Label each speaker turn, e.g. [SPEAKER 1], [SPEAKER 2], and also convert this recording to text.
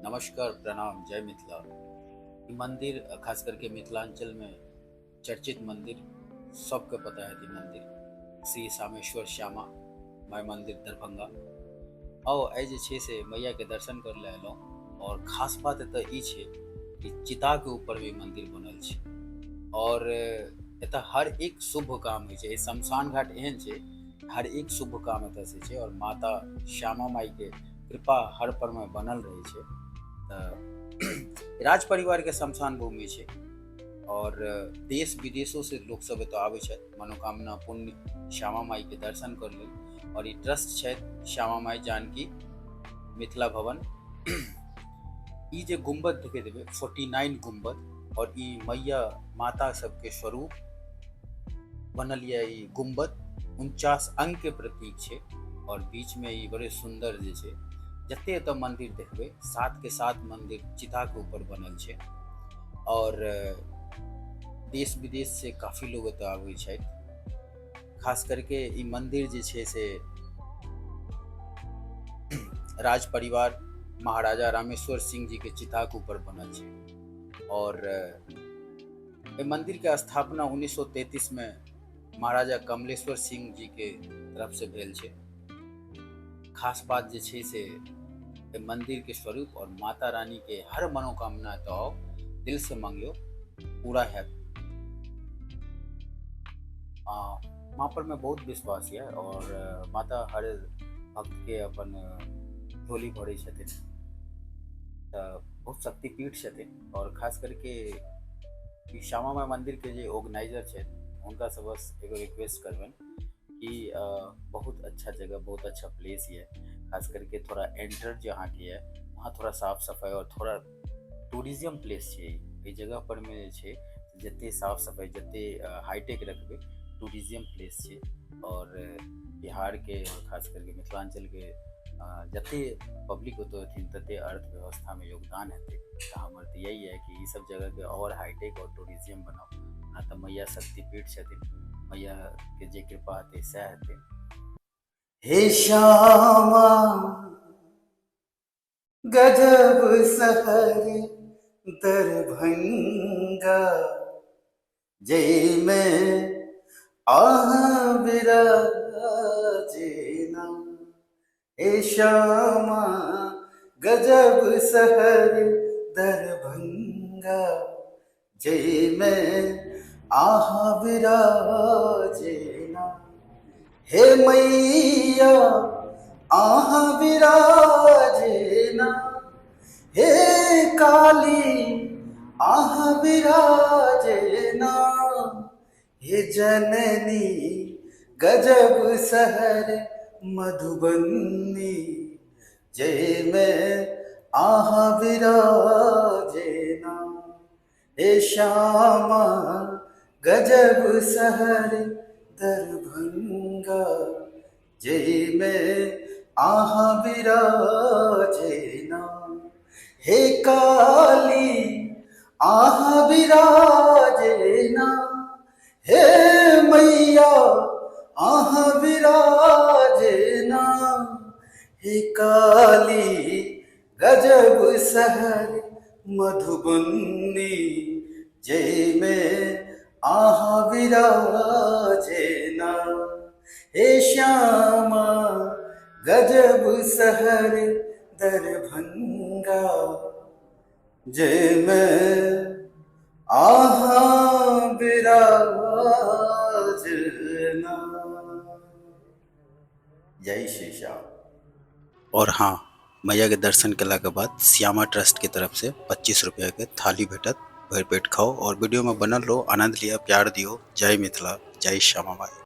[SPEAKER 1] नमस्कार, प्रणाम, जय मिथिला। ई मंदिर खास करके मिथिलांचल में चर्चित मंदिर, सबके पता है ई मंदिर श्री सामेश्वर श्यामा माय मंदिर दरभंगा। आओ आइ जे छै से मैया के दर्शन कर ले एलहुँ। और खास बात एतऽ ई छै कि चिताके ऊपर भी मंदिर बनल छै और एतऽ हर एक शुभ काम होइ छै। शमशान घाट एहन छै, हर एक शुभ काम एतऽ से छै और माता श्यामा माई के कृपा हर पर में बनल रहै छै। तऽ राज परिवार के शमशान भूमि छै और देश विदेशों से लोक सब एतऽ आबै छथि मनोकामना पुण्य श्यामा माई के दर्शन कर लेल। और ई ट्रस्ट छथि श्यामा माई जानकी मिथिला भवन। ई जे गुम्बद देखैत हेबै 49 गुम्बद, और ई मैया माता सबके स्वरूप बनल यऽ। ई गुम्बद 49 अंग के प्रतीक छै और बीच में ई बड़े सुंदर जे छै, जते एतऽ मंदिर देखबै 7 के 7 मंदिर चिता के ऊपर बनल छै और देश विदेश से काफी लोग एतऽ आबै छथि। खास करके ई मंदिर जे छै से राज परिवार महाराजा रामेश्वर सिंह जी के चिता के ऊपर बनल छै। और एहि मंदिर के स्थापना 1933 में महाराजा कमलेश्वर सिंह जी के तरफ से भेल छै। खास बात जे छै से एहि मंदिर के स्वरूप और माता रानी के हर मनोकामना तो आओ दिल से मांगियो पूरा हैत। माँ पर में बहुत विश्वास यऽ और माता हर भक्त के अपन झोली भरै छथिन, तऽ बहुत शक्तिपीठ छथिन। और खास करके ई श्यामा माई मंदिर के जे ऑर्गेनाइजर छथि हुनका से बस एगो रिक्वेस्ट करबनि कि बहुत अच्छा जगह, बहुत अच्छा प्लेस ये, खास करके थोड़ा एंटर जे अहाँके ये वहाँ थोड़ा साफ सफाई और थोड़ा टूरिज्म प्लेस छै। एहि जगह पर में जे छै जते साफ सफाई जते हाईटेक रखबै, टूरिज्म प्लेस छै। और बिहार के और खास करके मिथिलांचल के जते पब्लिक ओतऽ अथिन तते अर्थव्यवस्था में योगदान हेतै। तऽ हमर तऽ यही है कि ई सब जगह के और हाईटेक और टूरिज्म बनाउ। ना तऽ मैया शक्तिपीठ छथिन, मैया के जे कृपा हेतै सएह हेतै।
[SPEAKER 2] हे श्यामा गजब शहर दरभंगा, जैमे अहाँ विराजेना। हे श्यामा गजब शहर दरभंगा, जैमे अहाँ विराजेना। हे मैया अहाँ विराजेना, हे काली अहाँ विराजेना। हे जननी गजब शहर मधुबनी, जैमे अहाँ विराजेना। हे श्यामा गजब शहर दरभंगा, जैमे अहाँ विराजेना। हे काली अहाँ विराजेना, हे मैया अहाँ विराजेना। हे काली गजब शहर मधुबनी, जैमे अहाँ विराजेना। हे श्यामा गजब शहर दरभंगा, जैमे अहाँ विराजना। जय श्री श्याम।
[SPEAKER 1] और हाँ, मैया के दर्शन केला के बाद श्यामा ट्रस्ट के तरफ से 25 रुपया के थाली भेटत, भरि पेट खाओ और वीडियो में बनल रहो, आनंद लिया, प्यार दियो। जय मिथिला, जय श्यामा माई।